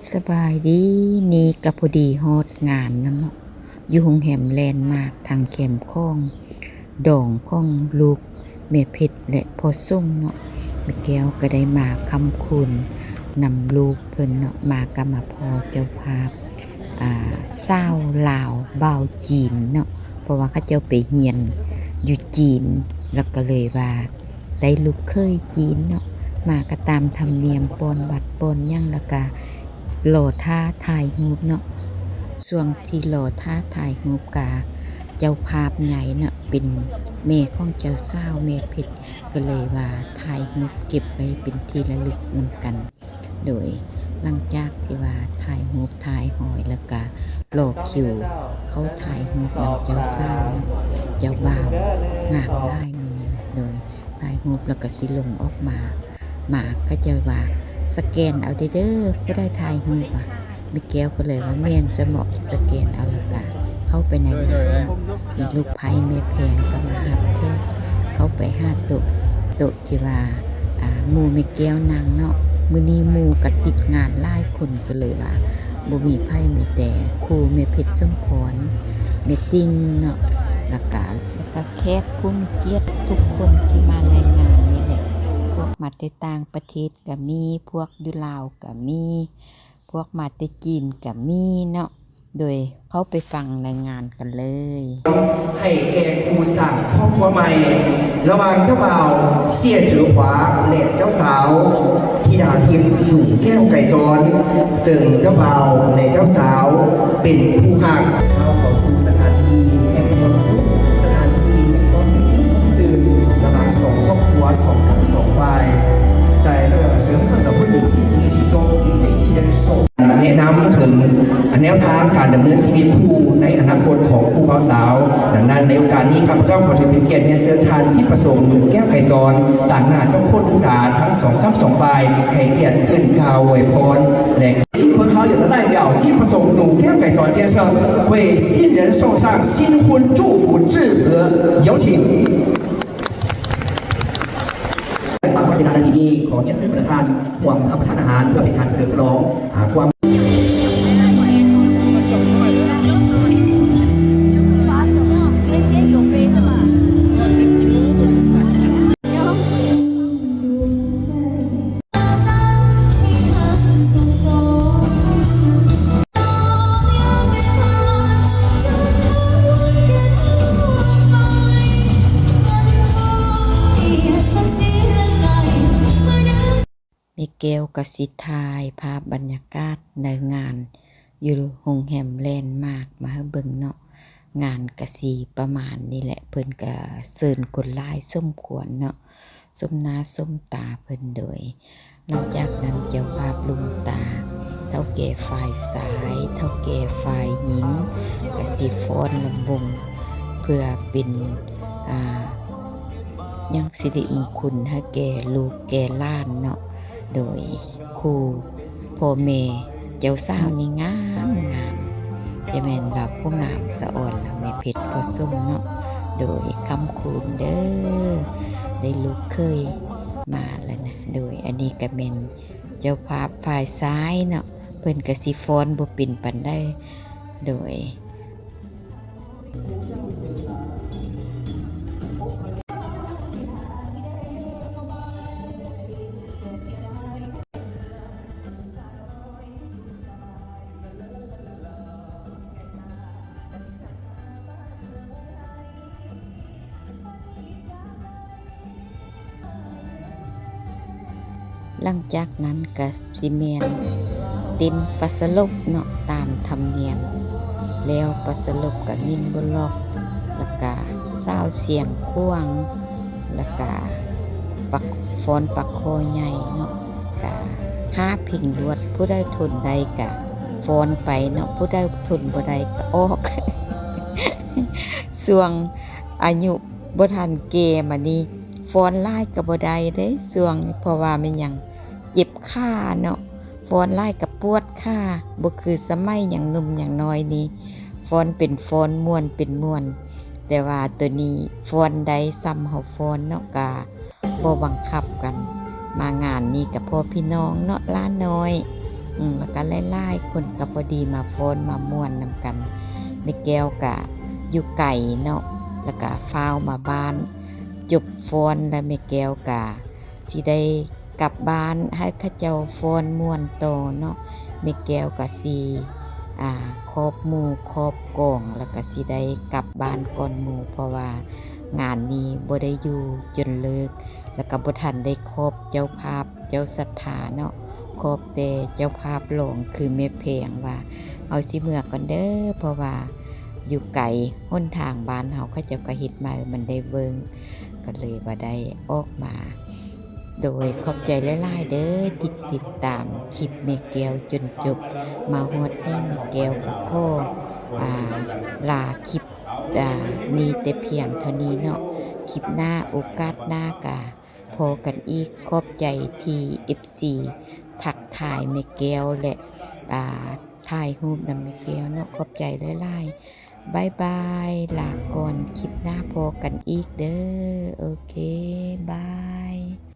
ສະບາຍດີ, ນີ້ກະພໍດີຮອດງານນຳເນາະ, ຢູ່ໂຮງແຮມແລນມາກ ທາງແຄມຂອງດອງຂອງລູກແມ່ເພັດ ແລະ ພໍ່ສົງເນາະ. ແມ່ແກ້ວກະໄດ້ມາຄ້ຳຄູນນຳລູກເພິ່ນເນາະ, ມາກະມາພໍ້ເຈົ້າພາບ ອ່າ ຊາວລາວບ່າວຈີນເນາະ, ເພາະວ່າເຂົາເຈົ້າໄປຮຽນຢູ່ຈີນ ແລ້ວກະເລີຍວ່າ ໄດ້ລູກເຂີຍຈີນເນາະ, ມາກະຕາມທຳນຽມ ປ້ອນບັດປ້ອນຫຍັງ ແລ້ວກະລໍຖ້າຖ່າຍຮູບເນາະ. ຊ່ວງທີ່ລໍຖ້າຖ່າຍຮູບກະ ເຈົ້າພາບໃຫຍ່ເນາະ ເປັນແມ່ຂອງເຈົ້າສາວແມ່ເພັດ ກະເລີຍວ່າຖ່າຍຮູບເກັບໄວ້ເປັນທີ່ລະລຶກນຳກັນ. ໂດຍຫຼັງຈາກທີ່ວ່າຖ່າຍຮູບຖ່າຍຮອຍ ແລ້ວກະລໍຄິວເຂົ້າຖ່າຍຮູບນຳເຈົ້າສາວ ເຈົ້າບ່າວ ງາມຫຼາຍມື້ນີ້ນະ. ໂດຍຖ່າຍຮູບແລ້ວກະຊິລົງອອກມາ ມາເຂົາເຈົ້າວ່າ ສະແກນເອົາເດີ ຜູ້ໃດຖ່າຍຮູບວ່າ. ແມ່ແກ້ວກະເລີຍວ່າ ແມ່ນຊະເໝາະ ສະແກນເອົາ ແລ້ວກະເຂົ້າໄປໃນງານເນາະ. ມີລູກໃພ້ແມ່ແພງກະມາຮັບແຂກ ເຂົ້າໄປຫາໂຕະ ໂຕະ ທີ່ວ່າ ອ່າ ໝູ່ແມ່ແກ້ວນັ່ງເນາະ. ມື້ນີ້ໝູ່ກະຕິດງານຫຼາຍຄົນ ກະເລີຍວ່າບໍ່ມີໃຜ ມີແຕ່ຄູ່ແມ່ເພັດສົມພອນ ແມ່ຕິ່ງເນາະ ແລ້ວກະ ແລ້ວກະແຂກຜູ້ມີກຽດທຸກຄົນທີ່ມາໃນງານນີ້ແຫຼະ. ພວກມາແຕ່ຕ່າງປະເທດກະມີ ພວກຢູ່ລາວກະມີ ພວກມາແຕ່ຈີນກະມີເນາະ. ໂດຍເຂົ້າໄປຟັງໃນງານກັນເລີຍ. ໃຫ້ແກ່ຄູ່ສ້າງຄອບຄົວໃໝ່ ລະຫວ່າງເຈົ້າບ່າວ ເສຍເຈີຂວາ ແລະ ເຈົ້າສາວ ທິດາທິບ ດຸ່ງແກ້ວໄກສອນ, ເຊິ່ງເຈົ້າບ່າວ ແລະ ເຈົ້າສາວ ເປັນຄູ່ຮັກ. ເຂົ້າສູ່ສະຖານທີ່ແຫ່ງຄວາມສຸກ, ສະຖານທີ່ແຫ່ງຄວາມປີຕິສຸກຊື່ນ ລະຫວ່າງສອງຄອບຄົວ ສອງພັນສອງຝ່າຍ. 在这神圣的婚礼进行之中，一对新人手 ແນະນຳເຖິງແນວທາງການດຳເນີນຊີວິດຄູ່ໃນອະນາຄົດຂອງຄູ່ບ່າວສາວ. ດັ່ງນັ້ນ ໃນໂອກາດນີ້ ຂ້າພະເຈົ້າຂໍຖືເປັນກຽດຮຽນເຊີນທ່ານ ຈິດປະສົງ ໜຸ່ມແກ້ວໄກສອນ ຕາງໜ້າເຈົ້າໂຄດລຸງຕາທັງສອງກັບສອງຝ່າຍ ໃຫ້ກຽດຂຶ້ນກ່າວອວຍພອນ ແລະ 请我们好友的代表 จิตประสงค์ หนูแก้วไกรสอน先生 为新人送上新婚祝福致辞，有请。 ມາຮອດເວລານາທີນີ້ ຂໍຮຽນເຊີນປະທານຮ່ວມຮັບປະທານອາຫານ ເພື່ອເປັນການສະເຫຼີມສະຫຼອງ ອາ ຄວາມ ແມ່ແກ້ວກະຊິຖ່າຍພາບບັນຍາກາດໃນງານຢູ່ໂຮງແຮມແລນມາກມາໃຫ້ເບິ່ງເນາະ. ງານກະຊິປະມານນີ້ແຫຼະ, ເພິ່ນກະເຊີນຄົນຫຼາຍສົມຄວນເນາະ. ສົມໜ້າສົມຕາເພິ່ນໂດຍ. ຫຼັງຈາກນັ້ນເຈົ້າພາບລຸງຕາ ເຖົ້າແກ່ຝ່າຍຊາຍ ເຖົ້າແກ່ຝ່າຍຍິງ ກະຊິຟ້ອນລຳວົງ ເພື່ອເປັນ ອ່າ ຍັງສິລິມຸງຄຸນໃຫ້ແກ່ລູກແກ່ຫຼານເນາະ. ໂດຍຄູ່ພໍ່ແມ່ເຈົ້າສາວນີ້ງາມໆ ຈະແມ່ນລາວຜູ້ງາມສະອອນລາວແມ່ເພັດພໍ່ສົງເນາະ. ໂດຍຄ້ຳຄູນເດີ ໄດ້ລູກເຂີຍມາແລ້ວນະ. ໂດຍອັນນີ້ກະແມ່ນເຈົ້າພາບຝ່າຍຊາຍເນາະ ເພິ່ນກະຊິຟ້ອນບໍ່ເປັນປານໃດ. ໂດຍ ຫຼັງຈາກນັ້ນກະຊິແມ່ນເຕັ້ນປາສະຫຼົບເນາະ ຕາມທຳນຽມ, ແລ້ວປາສະຫຼົບກະຍິງບົດລັອກ ແລ້ວກະສາວສຽງຂວາງ ແລ້ວກະປັກ ຟ້ອນປາກຄໍໃຫຍ່ເນາະ. ກະຫ້າເພງລວດ ຜູ້ໃດທົນໄດ້ກະຟ້ອນໄປເນາະ, ຜູ້ໃດທົນບໍ່ໄດ້ກະອອກ. ຊ່ວງອາຍຸບໍ່ທັນແກ່ມານີ້ ຟ້ອນຫຼາຍກະບໍ່ໄດ້ເດ້ຊ່ວງນີ້ ເພາະວ່າແມ່ນຫຍັງ ເຈັບຂາເນາະ, ຟ້ອນຫຼາຍກະປວດຂາ. ບໍ່ຄືສະໄໝຍັງໜຸ່ມຍັງນ້ອຍນີ້ ຟ້ອນເປັນຟ້ອນ ມ່ວນເປັນມ່ວນ, ແຕ່ວ່າໂຕນີ້ຟ້ອນໄດ້ສ່ຳເຮົາຟ້ອນເນາະ ກະ ບໍ່ບັງຄັບກັນ. ມາງານນີ້ກະພໍ້ພີ່ນ້ອງເນາະ ຫຼານນ້ອຍ ອືມ ແລ້ວກະຫຼາຍໆຄົນກະພໍດີມາຟ້ອນມາມ່ວນນຳກັນ. ແມ່ແກ້ວກະຢູ່ໄກເນາະ ແລ້ວກະຟ້າວມາບ້ານ ຈົບຟ້ອນແລ້ວ ແມ່ແກ້ວກະຊິໄດ້ກັບບ້ານ ໃຫ້ເຂົາເຈົ້າຟ້ອນມ່ວນຕໍ່ເນາະ. ແມ່ແກ້ວກະຊິ ອ່າ ຄອບໝູ່ຄອບກອງ ແລ້ວກະຊິໄດ້ກັບບ້ານກ່ອນໝູ່ ເພາະວ່າງານນີ້ບໍ່ໄດ້ຢູ່ຈົນເລີກ ແລ້ວກະບໍ່ທັນໄດ້ຄອບເຈົ້າພາບ ເຈົ້າສັດທາເນາະ ຄອບແຕ່ເຈົ້າພາບລອງ ຄືແມ່ແພງວ່າ ເຮົາຊິເມືອກ່ອນເດີ ເພາະວ່າຢູ່ໄກ ຫົນທາງບ້ານເຮົາ ເຂົາເຈົ້າກະເຮັດໃໝ່ ມັນໄດ້ເວີ້ງ ກະເລີຍວ່າໄດ້ອອກມາ. ໂດຍຂອບໃຈຫຼາຍໆເດີ ທີ່ຕິດຕາມຄລິບແມ່ແກ້ວຈົນຈົບ ມາຮອດນີ້ແມ່ແກ້ວກະຂໍ ອ່າ ລາຄລິບ ອ່າ ນີ້ແຕ່ພຽງເທົ່ານີ້ເນາະ. ຄລິບໜ້າ ໂອກາດໜ້າກະພໍ້ກັນອີກ. ຂອບໃຈທີ່ເອັຟຊີທັກທາຍແມ່ແກ້ວ ແລະ ອ່າ ຖ່າຍຮູບນຳແມ່ແກ້ວເນາະ. ຂອບໃຈຫຼາຍໆ. ບາຍບາຍ ລາກ່ອນ ຄລິບໜ້າພໍ້ກັນອີກເດີ. ໂອເຄ ບາຍ.